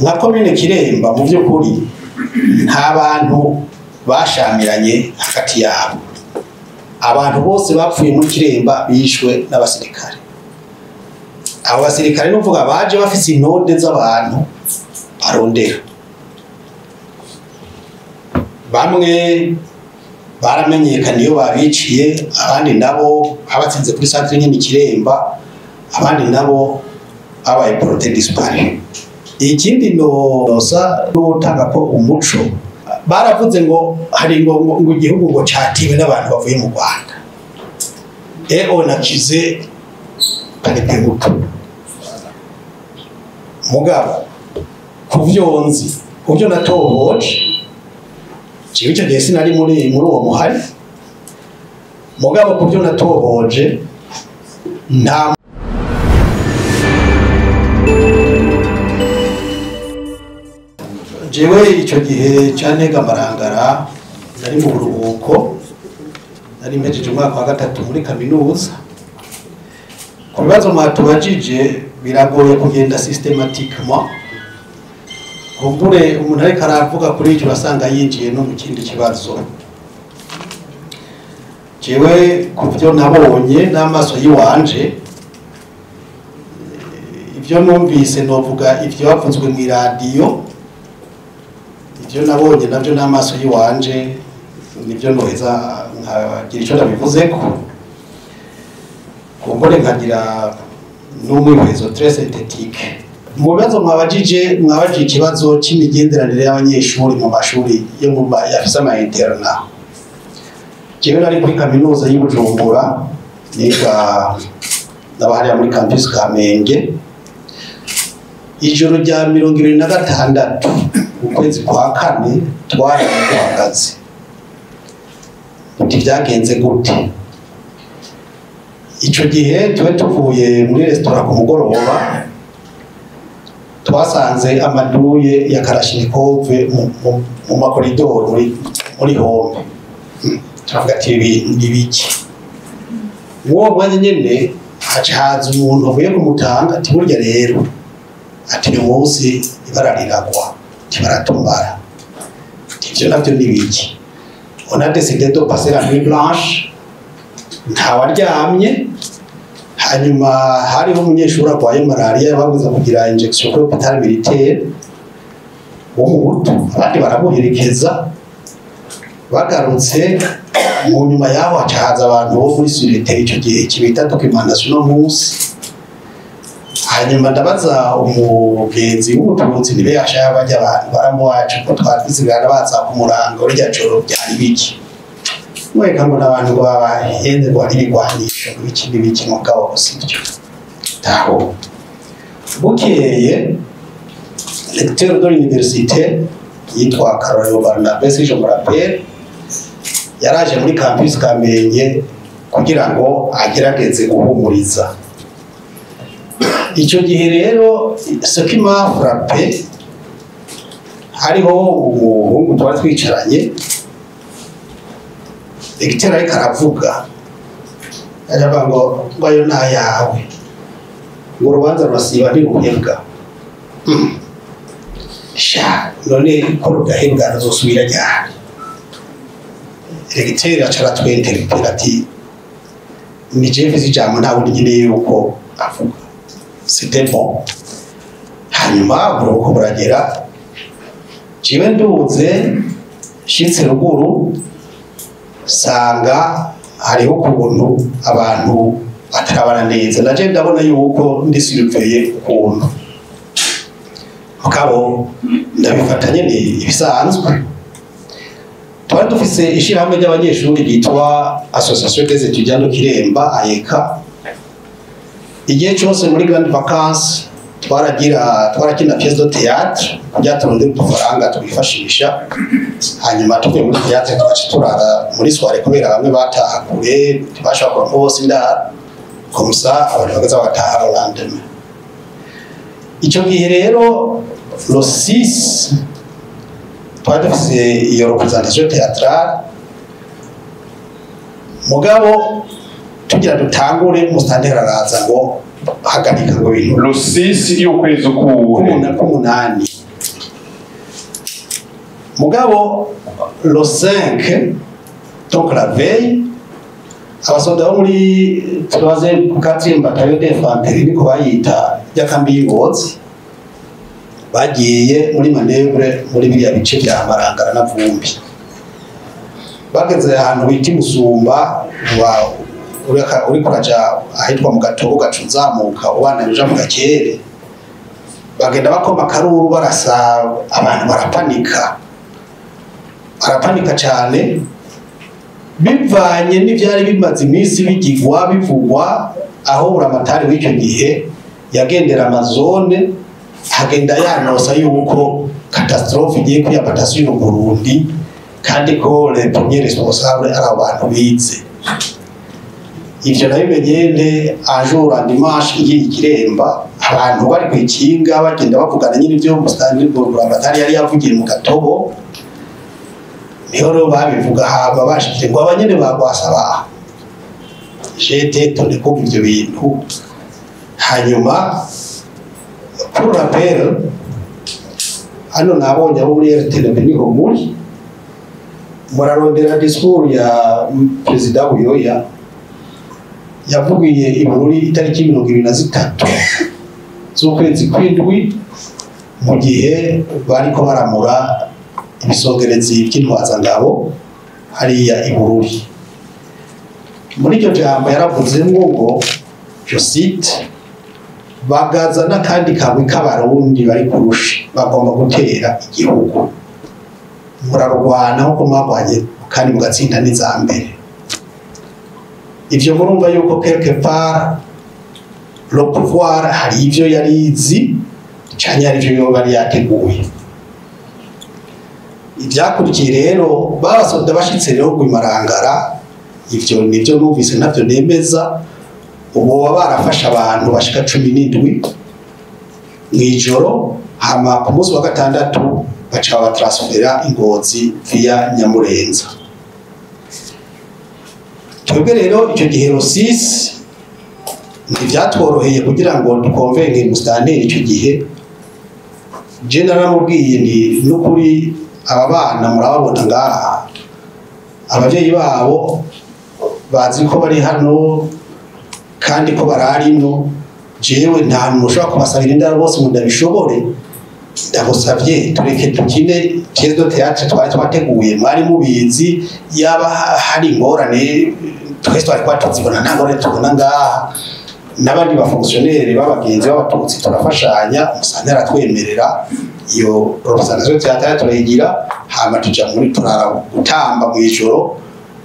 Nka komine Kiremba, mu by'ukuri nta bantu bashamiranye hagati yabo. Abantu bose bapfuye muri Kiremba bishwe n'abasirikare. Abo basirikare n'uvuga baje bafise intonde z'abantu barondera. Bamwe baramenyekana iyo babiciye, abandi nabo abatsinze kuri centre nyene Kiremba, abandi nabo babaye portés disparus. Ikindi nosa n'utanga ko umuco, baravuze ngo hari ngo igihugu ngo catiwe n'abantu bavuye mu Rwanda, et on accusé Palipehutu. Mugabo kuvyo nzi, kuvyo natohoje, jewe icyo gihe sinari muri uwo muhari, mugabo kuvyo natohoje nta. Jewe icyo gihe cya Marangara nari mu buruhuko, nari mpejeje umwaka wa gatatu muri kaminuza. Ku bibazo mwatubajije, biragoye kugenda systématiquement. Kumbure umuntu ariko aravuga kuri icyo, urasanga yinjiye no mu kindi kibazo. Jewe ku byo nabonye n'amaso yiwanje, ibyo numvise, novuga ibyo bavuzwe mu iradiyo, ibyo nabonye nabyo n'amaso yiwanje, nibyo noheza nkagira icyo nabivuzeko, kumbure nkagira n'umwihwezo très synthétique. Mu bibazo mwabajije, mwabajije ikibazo cy'imigenderanire y'abanyeshuri mu mashuri yo mu yafise ama internat. Jewe nari kuri kaminuza y'i Bujumbura, niga n'abahariya muri campus Kamenge. Ijoro rya 26 ukwezi kwa kane twari duhagaze uti byagenze gute? Ico gihe tube tuvuye muri resitora ku mugoroba, twasanze amadouilles ya kalachnikov mu makoridoro muri home. Turavuga ati: "Ibi ni biki?" Uwo mwanya nyene haca haza umuntu avuye kumutanga, ati: "Burya rero," ati, "uyu munsi ibara riragwa," ati, "baratumara." Ati: "Ivyo navyo ni biki?" On a décidé de passer la nuit blanche, ntawaryamye. Hanyuma hariho umunyeshuri arwaye malariya, babuza kugira injection kuri hôpital militaire, w'Umuhutu, abandi baramuherekeza. Bagarutse mu nyuma yaho, haca haza abantu bo muri sûreté, icyo gihe kibita documentation no munsi. Hanyuma ndabaza umugenzi w'Umututsi, nibe yashaka bajya abantu baramuwacu ko twatwizigana baza kumuranga urya joro byari biki, mweka ngo n'abantu ngo babahenze ngo ari ibigwanisho, ngo ibiki n'ibiki. Mugabo sibyo taho. Bukeye recteur de l'université yitwa Karorero Barnabé, si je me rappelle, yaraje muri campus Kamenge kugira ngo agerageze guhumuriza. Icyo gihe rero, ce qui m'a frappé, hariho umuhungu twari twicaranye, recteur ariko aravuga, aravuga ngo ayo ni ayawe, ngo urubanza rurasiba ntiruhebwa. Sha none ko rudahebwa, ruzosubira ryari? Recteur aca aratwinterpella ati: "Ni jewe mfise ijambo, nta wundi nkeneye yuko avuga." C'était bon. Hanyuma uburuhuko buragera, jewe nduze nshitse ruguru, sanga hariho ukuntu abantu batarabana neza. Naje ndabona yuko ndi surveillé ukuntu, mugabo ndabifata nyene ibisanzwe. Twari dufise ishirahamwe ry'abanyeshuri ryitwa Association des étudiants de Kiremba, AEKA. Igihe cyose muri grande vacances twaragira, twarakina pièce de théâtre kugira turondere udufaranga twifashisha. Hanyuma tuvuye muri théâtre, tugaca turara muri soirée, kubera bamwe bataha kure, ntibashobora kuronka bose indaro. Comme ça abantu bagaza bagataha le lendemain. Icyo gihe rero, le 6, twari dufise iyo représentation théâtrale. Mugabo tugira dutangure, musitanteri araza ngo hagarika, ngo ibintu Le 6 y'ukwezi kuwuhe? K'umunani. Mugabo le 5, donc la veille, abasoda bo muri 3e 4e bataillon d'infanterie, niko bayita, y'akambi y'Ingozi, bagiye muri manœuvre muri biriya bice bya Marangara na Vumbi. Bageze ahantu bita Imusumba, uriko uraja ahitwa mu Gatobo, gaca uzamuka ubandanya uja mu Gakere, bagenda bakoma akaruru, barasa, abantu barapanika, barapanika cane, bivanye n'ivyari bimaze iminsi bigigwa, bivugwa, aho buramatari w'icyo gihe yagendera ama zones, agenda yanosa yuko catastrophe igiye kwiyambata sur Burundi, kandi ko les premiers responsables ari abantu bize. Ivyo nabimenye nte? Un jour, un dimanche, ngiye Ikiremba, abantu bari kw'ikinga bagenda bavugana nyine ivyo buramatari yari yavugiye mu Gatobo. Niho rero babivuga, hama bashikire ngo abanyene bagwasaba. J'étais étonné kumva ivyo bintu. Hanyuma, pour rappel, hano nabonye abo muri RTNB, niho muri murarondera discours ya Perezida Buyoya yavugiye i Bururi itariki 23 z'ukwezi kw'indwi, mu gihe bariko baramura ibisongerezi by'intwazangabo hariya i Bururi. Muri iryo jambo yaravuzemwo ngo, je cite: "Bagaza n'akandi kagwi k'Abarundi bari kurusha bagomba gutera igihugu, murarwana nkuko mwagwanye kandi mugatsinda n'iza mbere." Ivyo murumva yuko quelque part le pouvoir hari ivyo yari izi canke hari ivyo yoba yari yateguye. Ivyakurikiye rero, babasoda bashitse rero Marangara, ivyo nivyo numvise, ntavyo nemeza, ubu baba barafashe abantu bashika 17 mw'ijoro, hama ku munsi wa gatandatu baca batransfera Ingozi via Nyamurenza. Twebwe rero icyo gihe le 6 ntivyatworoheye kugira ngo dukonvenke musitanteri. Icyo gihe je naramubwiye nti: "N'ukuri aba bana murababona ngaha, abavyeyi babo bazi ko bari hano kandi ko bararino. Jewe nta muntu ushobora kubasabira indaro bose ngo ndabishobore. Ndagusavye tureke dukine pièce de théâtre twari twateguye, mwari mubizi. Yaba hari ingorane, twese twari twatuzibona, nta ngorane tubona ngaha n'abandi ba fonctionnaires b'abagenzi b'Abatutsi turafashanya." Umusanzu aratwemerera, iyo représentation théâtrale turayigira, hama tuja muri turara gutamba mw'ijoro.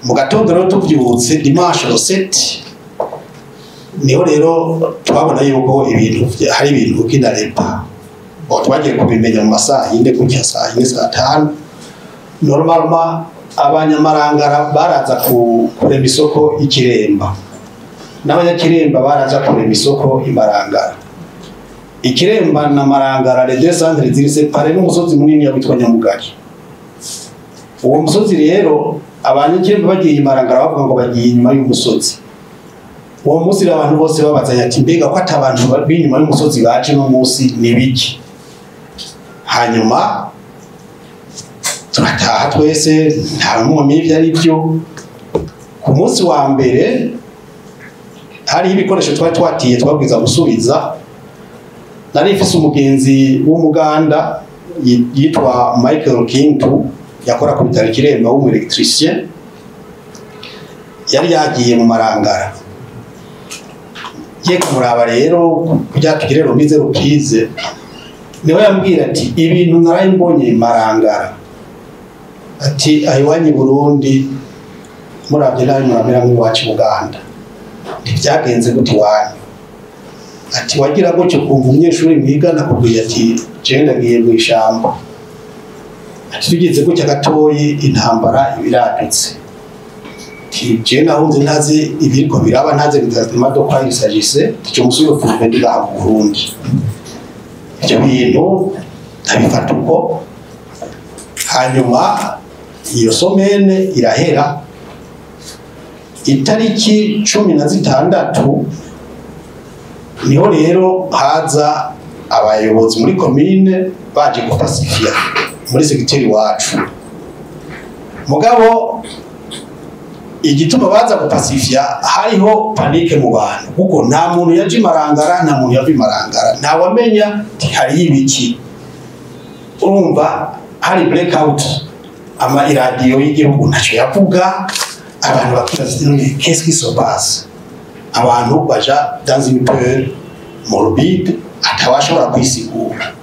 Mu gatondo rero tuvyutse dimanche le 7, niho rero twabona yuko ibintu hari ibintu kinarepa. Bon, twagiye kubimenya mu masaha 4 gutya, saa 4, saa 5. Normalement Abanyamarangara baraza kurema isoko y'Ikiremba, n'Abanyakiremba baraza kurema isoko y'Imarangara. Ikiremba na Marangara, les deux centres ziri séparés n'umusozi munini witwa Nyamugari. Uwo musozi rero, Abanyakiremba bagiye Imarangara bavuga ngo bagiye inyuma y'umusozi. Uwo munsi rero abantu bose babazanya ati: "Mbega ko ata abantu b'inyuma y'umusozi baje no munsi, ni biki?" Hanyuma turataha twese, nta n'umwe amenya ibyo ari byo. Ku munsi wa mbere hariho ibikoresho twari twatiye twabwiza gusubiza. Nari mfise umugenzi w'Umuganda yitwa Michael Kintu, yakora ku bitaro Kiremba, w'umu électricien, yari yagiye mu Marangara. Ngiye kumuraba rero kugira tugire remise reprise, niwe yambwira ati: "Ibintu naraye mbonye Marangara," ati, "aho iwanyu i Burundi muravye nabi muramera nk'iwacu i Buganda. Ntibyagenze gute iwanyu?" Ati: "Wagira gutyo kumva umunyeshuri mwigana akubwiye ati: 'Jewe ndagiye mu ishamba.' Ati: 'Tugize gutya gatoyi, intambara ibiradutse.' Ati: 'Jewe nahunze ntazi ibiriko biraba, ntazi exactement de quoi il s'agissait. Je me suis retrouvé ndi ngaha mu Burundi.'" Ivyo bintu ndabifata uko. Hanyuma iyo semaine irahera, itariki 16 niho rero haza abayobozi muri komine baje gupasifiya. Muri secteur iwacu, mugabo igituma baza gupasifya, hariho panique mu bantu, kuko nta muntu yaje imarangara, nta muntu yava imarangara, nta wamenya hariho ibiki. Urumva hari blackout, ama iradiyo y'igihugu ntacyo yavuga. Abantu bakibaza none qu'est-ce qui se passe? Abantu baja dans une peur morbide atawashobora kwisigura.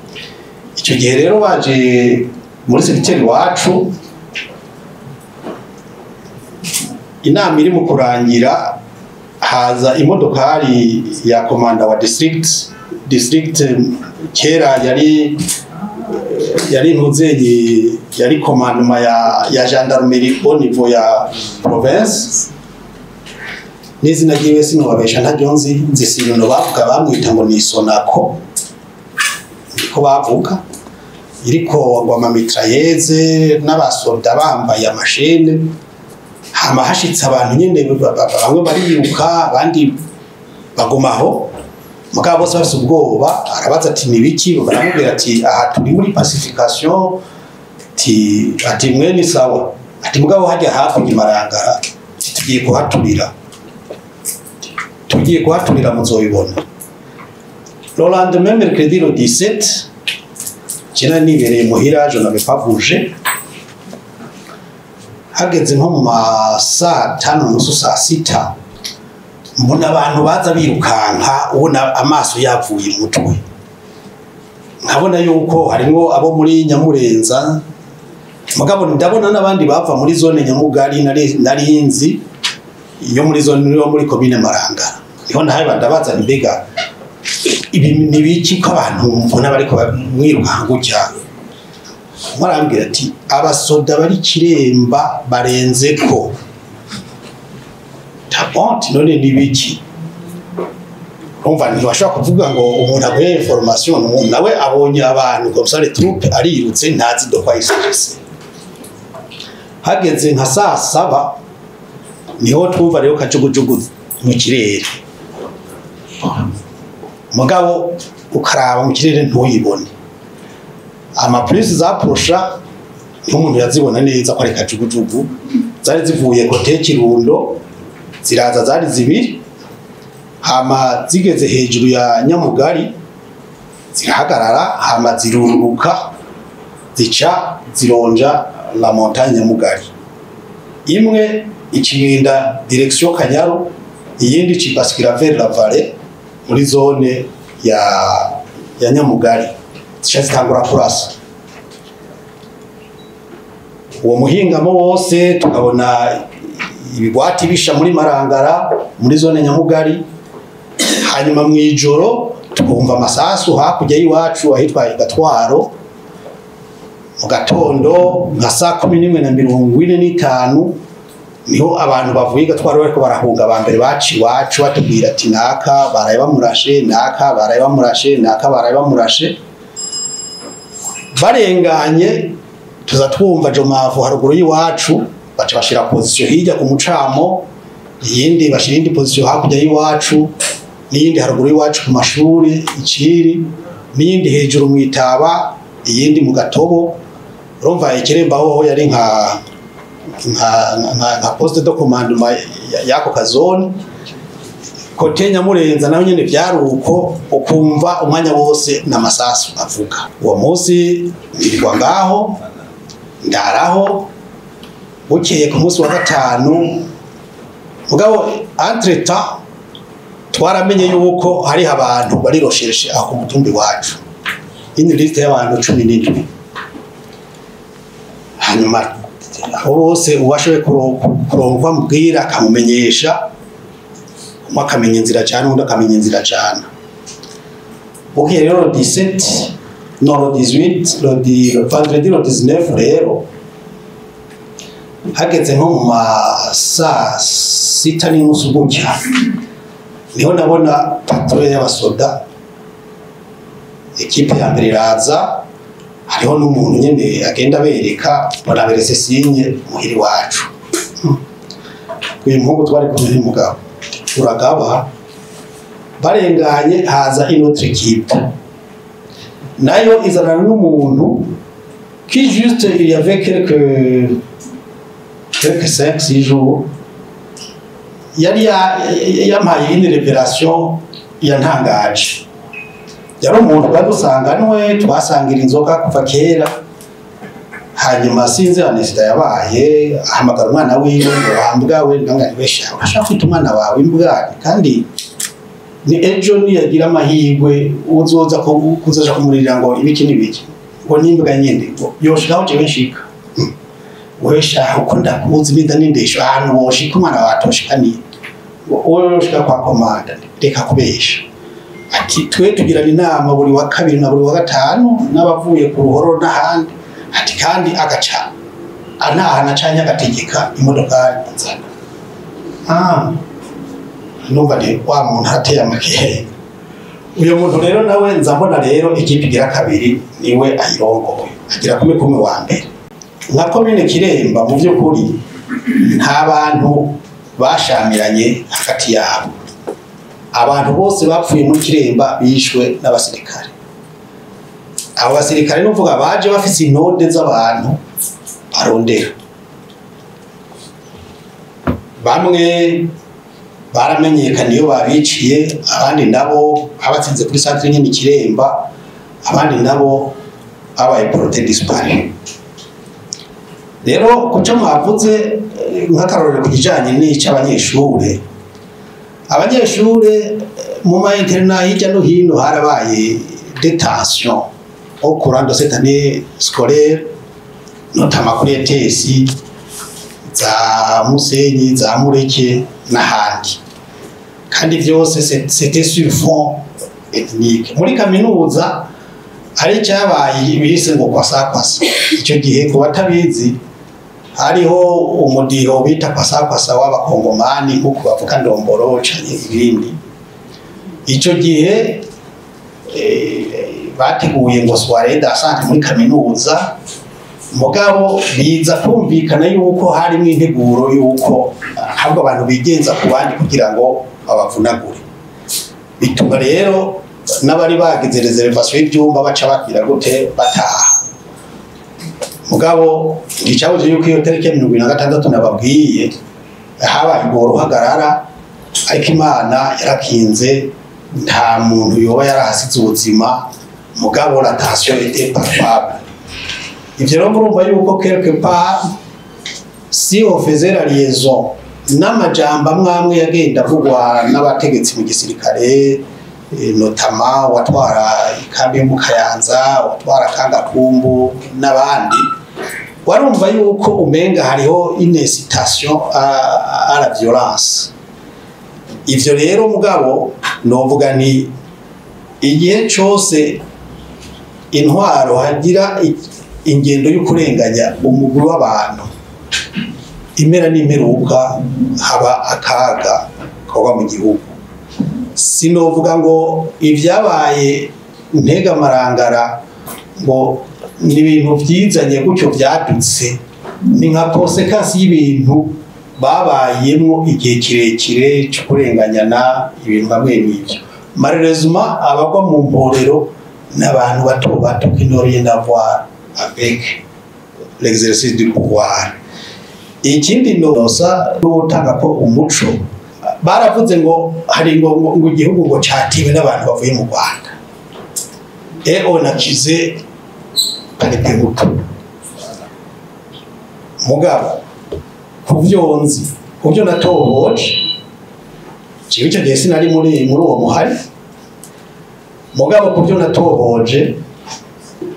Icyo gihe rero baje muri secteur iwacu, inama iri mu kurangira, haza imodokari ya komanda wa district. District kera yari ntuzenyi, yari commandement ya gendarmerie au niveau ya province. N'izina ryiwe sinobabesha, ntaryo nzi, nzi sinono bavuga, bamwita ngo ni Sonako, niko bavuga. Iriko ngo ama mitrailleuses n'abasolda bambaye ama chaînes. Hama hashitse abantu nyene, bamwe bariruka, abandi bagumaho, mugabo bose bafise ubwoba. Arabaza ati: "Ni biki?" Baramubwira ati: "Aha turi muri pacification." Ati: "Mwe ni sawa." Ati: "Mugabo hajya hakurya imarangara, ati tugiye kuhaturira, tugiye kuhaturira, muzobibona." Le lendemain, mercredi le 17, jena nibereye muhira, je n'avais pas bougé. Hageze nko mu ma 5:30, 6:00, mbona abantu baza birukanka, ubona amaso yavuye mutwe, nkabona yuko harimwo abo muri Nyamurenza, mugabo ndabona n'abandi bava muri zone Nyamugari nari nzi iyo muri zone yo muri komine Marangara. Niho nawe ndabaza: "Mbega ibi ni biki ko abantu mbona bariko mwirukanka gutya?" Umwe arambwira ati: "Abasoda bari Kiremba barenze ko tabonti." None ni biki? Urumva ntibashobora kuvuga ngo umuntu aguhe information, umuntu nawe abonye abantu comme ça, les troupes, arirutse, ntazi de quoi il s'agissait. Hageze nka 7:00 niho twumva rero kajugujugu mu kirere, mugabo ukaraba mu kirere ntuyibone. Ama plus zaprosha niho umuntu yazibona neza ko ari kajugujugu. Zari zivuye côté Kirundo, ziraza, zari zibiri. Hama zigeze hejuru ya Nyamugari zirahagarara, hama ziruruka, zica zironja la montagne Nyamugari. Imwe ikigenda direction Kanyaru, iyindi icibasikira vers la vallée muri zone ya Nyamugari. Zica zitangura kurasa uwo muhingamo wose, tukabona ibigwati bisha muri Marangara, muri zone Nyamugari. Hanyuma mu ijoro tukumva amasasu hakurya y'iwacu ahitwa Gatwaro. Mu gatondo nka 11:45 niho abantu bavuye Gatwaro bariko barahunga ba mbere baci iwacu, batubwira ati: "Naka baraye bamurashe, naka baraye bamurashe, naka baraye bamurashe." Barenganye tuza twumva jomavu haruguru y'iwacu, baca bashira position hirya ku mucamo, iyindi bashira iyindi position hakurya y'iwacu, n'iyindi haruguru y'iwacu ku mashuri iciri, n'iyindi hejuru mu itaba, iyindi mu Gatobo. Urumva Ikiremba hoho yari nka poste de commandement y'ako ka zone. Côté Nyamurenza naho nyene vyari uko, ukumva umwanya wose n'amasasu avuga. Uwo munsi nirirwa ngaho, ndaraho. Bukeye ku munsi wa gatanu, mugabo entre temps twaramenye yuko hariho abantu bari recherchés aho ku mutumbi wacu, une liste y'abantu 17. Hanyuma abo bose uwashoboye kuronka amubwira akamumenyesha, umwe akamenya inzira cyane, undi akamenya inzira cyane. Bukeye rero le 17, non, le 18, le vendredi le 19 rero, hageze nko mu ma 6:30 gutya, niho nabona patrouille y'abasoda. Équipe ya mbere iraza, hariho n'umuntu nyene agenda abereka, baraberetse signe muhiri wacu. Uyu muhungu twari kumwe n'umugabo uragaba. Barenganye haza une autre équipe, nayo izanana n'umuntu. Qui juste il y avait quelques 5 6 jours yari yampaye une révélation yantangaje. Yari umuntu twari dusanganwe, twasangira inzoga kuva kera. Hanyuma sinzi anesita yabaye, ahamagara umwana wiwe ngo wambwa we, ndanga wesha urashaka kwita umwana wawe imbwa, kandi ni ejo niyagira amahirwe uzoza kuzaja kumurira ngo ibiki n'ibiki, ngo n'imbwa nyene ngo yoshikaho jewe nshika. Wesha uko ndakuzi n'inda n'indesho, ahantu woshika umwana wawe atoshika ni wowe woshika kwa komanda, reka kubesha. Ati twe tugirana inama buri wa kabiri na buri wa gatanu n'abavuye ku ruhoro n'ahandi, ati kandi agaca anahana canke agategeka imodokari nzana. Numva ni wa muntu ateye amakenga. Uyo muntu rero nawe nza mbona rero ikipe igira kabiri niwe ayirongoye, agira kumwe kumwe wa mbere. Nka komine Kiremba mu by'ukuri nta bantu bashamiranye hagati yabo. Abantu bose bapfuye muri Kiremba bishwe n'abasirikare. Abo basirikare n'uvuga baje bafise intonde z'abantu barondera. Bamwe baramenyekana iyo babiciye, abandi nabo abatsinze kuri centre nyene Kiremba, abandi nabo babaye porté disparu. Rero kuco mwavuze nk'akarorero ku kijanye n'ic'abanyeshure, abanyeshure mu ma internat hirya no hino harabaye des tensions au courant de cette année scolaire, notamment kuri ETS za Musenyi, za Mureke n'ahandi, kandi vyose c'était sur fond ethnique. Muri kaminuza hari cyabaye bise ngo kwasa kwasa. Icyo gihe ku batabizi hariho umudiho bita kwasa kwasa w'abakongomani, nk'uko bavuga ndomboro canke ibindi. Icyo gihe bateguye ngo soirée dansante muri kaminuza, mugabo biza kumvikana yuko harimo integuro yuko ahubwo abantu bigenza ku bandi kugira ngo babavunagure. Bituma rero n'abari bagize réservation y'ibyumba baca bakira gute bataha. Mugabo nticabuze yuko iyo tariki ya 76 nababwiye habaye urwo ruhagarara, ariko Imana yarakinze, nta muntu yoba yarahasize ubuzima, mugabo la tension était palpable. Ivyo rero murumva yuko quelque part si on faisait la liaison n'amajambo amwe amwe yagenda avugwa n'abategetsi mu gisirikare, notamment watwara ikambi yo mu Kayanza, watwara Kangakumbu n'abandi, warumva yuko umenga hariho une incitation à la violence. Ivyo rero mugabo novuga ni igihe cose intwaro hagira ingendo yo kurenganya umugwi w'abantu, impera n'imperuka haba akaga kaba mu gihugu. Sinovuga ngo ibyabaye Ntegamarangara ngo ni ibintu byizanye gutyo byadutse, ni nka conséquence y'ibintu babayemwo igihe kirekire cyo kurenganyana, ibintu bamwe n'ibyo. Malheureusement abagwa mu mporero n'abantu bato bato qui n'ont rien à voir avec l'exercice du pouvoir. Ikindi nosa n'utanga ko umuco, baravuze ngo hari ngo igihugu ngo catiwe n'abantu bavuye mu Rwanda, et on accusait Palipehutu. Mugabo kuvyo nzi, kuvyo natohoje, jewe icyo gihe sinari muri uwo muhari, mugabo kuvyo natohoje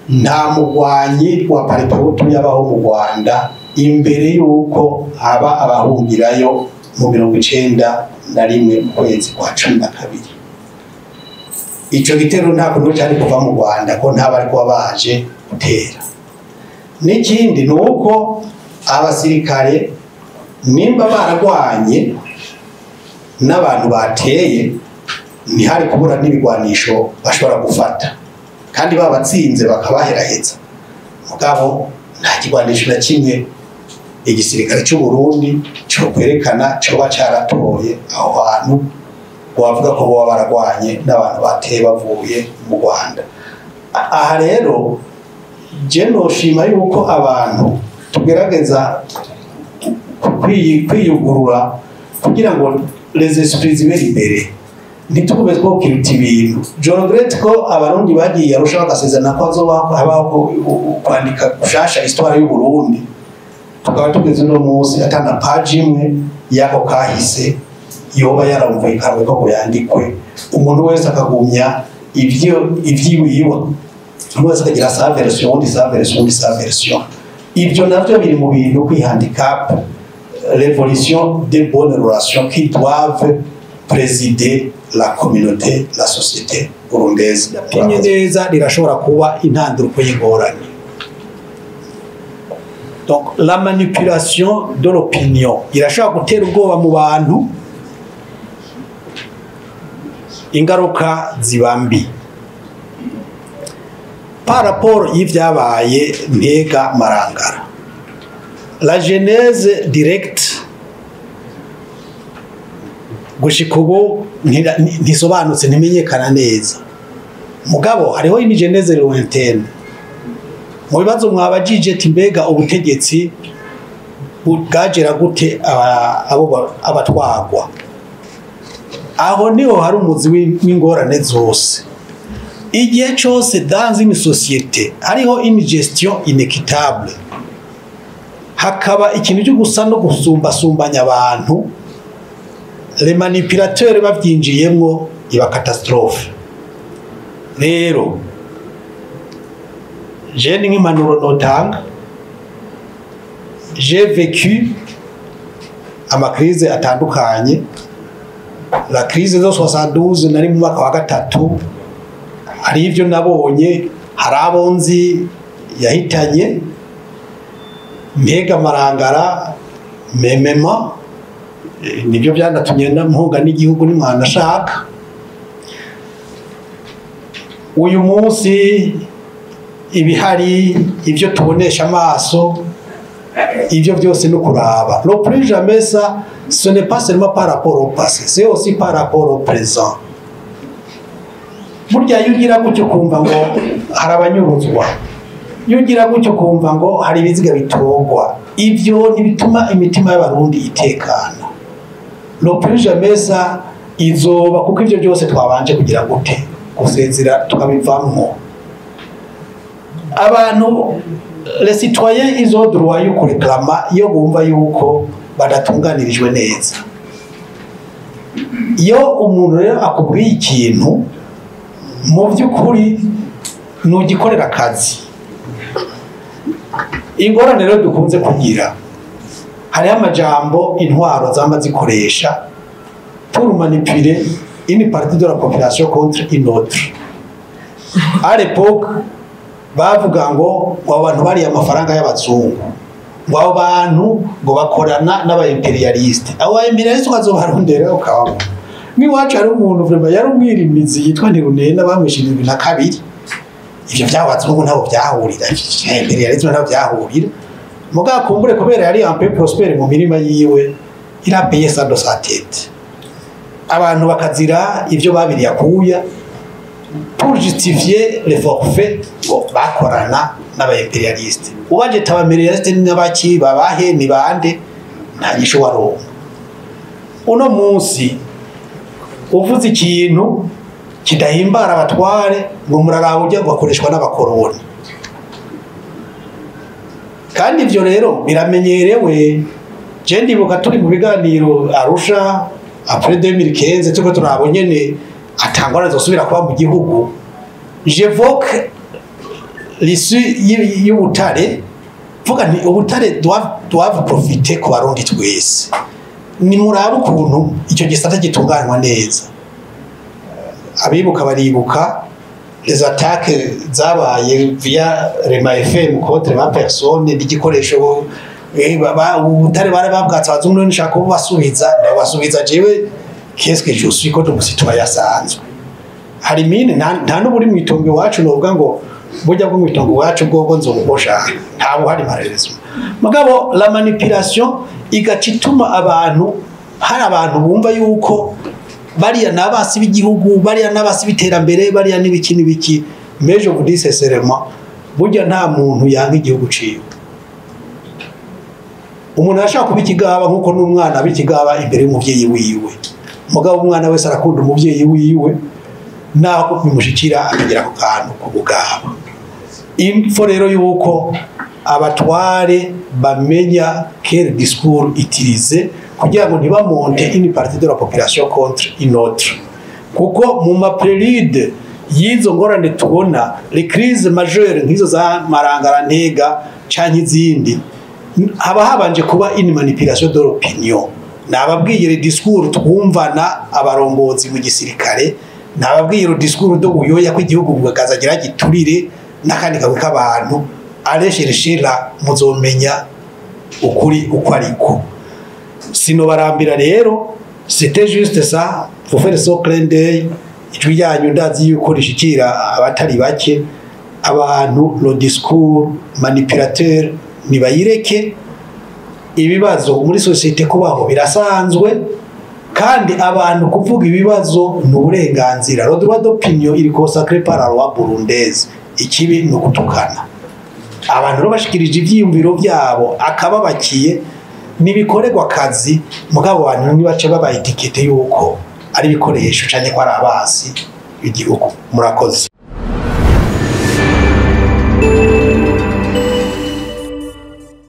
nta mugwanyi wa Palipehutu yabaho mu Rwanda imbere y'uko haba abahungirayo mu 91 mu kwezi kwa 12. Ico gitero nta kuntu cyari kuva mu Rwanda ko nta bari kuba baje gutera. N'ikindi ni uko abasirikare nimba baragwanye n'abantu bateye, ntihari kubura n'ibigwanisho bashobora gufata, kandi babatsinze bakabaheraheza. Mugabo nta kigwanisho na kimwe igisirikare cy'u Burundi cyo kwerekana cyoba caratoye aho hantu wavuga ko boba baragwanye n'abantu bateye bavuye mu Rwanda. Aha rero Je noshima yuko abantu tugerageza kwiyugurura kugira ngo les esprits zibe imbere, ntitugume twokiruta ibintu. Je regrette ko Abarundi bagiye Arusha bagasezerana ko hazoba habaho kwandika gushasha histoire y'u Burundi, tukaba tugeze uno munsi atana page imwe y'ako kahise yoba yarumvikanwe ko yandikwe. Umuntu wese akagumya ivyo ivyiwiwe, umuntu wese akagira sa version, undi sa version, undi sa version. Ibyo navyo biri mu bintu kwihandicap l'évolution des bonnes relations qui doivent présider la communauté, la société burundaise. Pimye neza rirashobora kuba intanduruko y'ingorane. Donc la manipulation de l'opinion irashobora gutera ubwoba mu bantu, ingaruka ziba mbi. Par rapport y'ivyabaye Ntega, Marangara, la genèse directe gushika ubu ntisobanutse, ntimenyekana neza. Mugabo hariho une genèse lointaine. Mu bibazo mwabajije ati mbega ubutegetsi bwagera gute abo abatwagwa, aho niho hari umuzi w'ingorane zose. Igihe cyose dans une société hariho une gestion inéquitable, hakaba ikintu cyo gusa no gusumbasumbanya abantu, les manipulateurs bavyinjiyemwo, iba catastrophe. Rero je ni nk'impanuro notanga. J'ai vécu ama crises atandukanye. La crise de 72 nari mu mwaka wa gatatu, hari ivyo nabonye, hari abo nzi yahitanye. Ntega, Marangara, memema nibyo byanatumye mpunga n'igihugu n'umwana ashaka. Uyu munsi ibihari, ibyo tubonesha amaso, ibyo byose no kuraba le plus jamais ça, ce n'est pas seulement par rapport au passé, c'est aussi par rapport au présent. Burya iyo ugira gutyo kumva ngo hari abanyuruzwa, iyo ugira gutyo kumva ngo hari ibiziga bitogwa, ibyo ntibituma imitima y'Abarundi itekana. Le plus jamais ça izoba kuko ibyo byose twabanje kugira gute, gusezera, tukabivamwo. Abantu, les citoyens, ils ont droit yo kureklama iyo bumva yuko badatunganirijwe neza. Iyo umuntu rero akubwiye ikintu, mu by'ukuri nugikorera akazi. Ingorane rero dukunze kugira, hariho amajambo intwaro zama zikoresha pour manipuler une partie de la population contre une autre. À l'époque bavuga ngo abantu bariye amafaranga y'abazungu, ngo abo bantu ngo bakorana n'aba impérialistes. Abo ba impérialistes ukazobarondera ukababona. N'iwacu hari umuntu vraiment yari umwirimizi yitwa Ntirunena, bamwishe 72. Ivyo by'abazungu ntabwo byahurira, impérialisme ntabwo byahurira. Mugabo kumbure kubera yari un peu prospère mu mirima yiwe, il a payé ça de sa tête. Abantu bakazira ivyo babiriye akuya pour justifier les forfaits, ngo bakorana n'aba impérialistes. Ubaje aba impérialistes n'abaki, babahe, ni bande, nta nyishu waronka. Uno munsi uvuze ikintu kidahimbara abatware, ngo muraraba ujya ngo akoreshwa n'abakoroni. Kandi ivyo rero biramenyerewe. Je ndibuka turi mu biganiro Arusha après 2015, turiko turabo nyene atangora zosubira kuba mu gihugu, j'évoque l'issue y'ubutare, vuga nti ubutare doivent profiter ku Barundi twese, ni murabe ukuntu icyo gisata gitunganywa neza. Abibuka baribuka les attaques zabaye via Rema FM contre ma personne n'igikoresho. Ubutare bari babwatse abazungu, none nshaka kubasubiza, ndabasubiza jewe, qu'est-ce que je suis contre citoyen asanzwe? Hari mine nta n'uburi mu itongo iwacu novuga ngo burya bwo mu itongo iwacu bwobwo nzobukosha, nta buhari malheureusement. Mugabo la manipulation igaca ituma abantu, hari abantu bumva yuko bariya n'abasi b'igihugu, bariya n'abasi b'iterambere, bariya n'ibiki n'ibiki. Mais je vous dis sincèrement, Burya nta muntu yanga igihugu ciwe. Umuntu arashaka kuba ikigaba nk'uko n'umwana aba ikigaba imbere y'umuvyeyi wiwe. Mugabo umwana wese arakunda umuvyeyi wiwe, naho bimushikira akagera ku kantu k'ubugaba. Info rero yuko abatware bamenya quel discours utiliser kugira ngo ntibamonte une partie de la population contre une autre, kuko mu ma préludes y'izo ngorane tubona, les crises majeures nk'izo za Marangara, Ntega canke izindi, haba habanje kuba une manipulation de l'opinion. Nababwiye le discours twumvana abarongozi mu gisirikare, nababwiye le discours de Buyoya ko igihugu bwakazagira giturire n'akandi kagwi k'abantu. Allez chercher là, muzomenya ukuri uko ariko. Sinobarambira rero, c'était juste ça pour faire ce clin d'œil. Ijwi ryanyu ndazi yuko rishikira abatari bake. Abantu, le discours manipulateur nibayireke. Ibibazo muri société kubaho birasanzwe, kandi abantu kuvuga ibibazo ni uburenganzira. Le droit d'opinion iri consacré par la loi burundaise. Ikibi ni ugutukana. Abantu rero bashikirije ivyiyumviro byabo akababakiye nibikorerwa akazi, mugabo abantu ntibace baba étiqueté yuko ari ibikoresho canke ko ari abasi b'igihugu. Murakoze.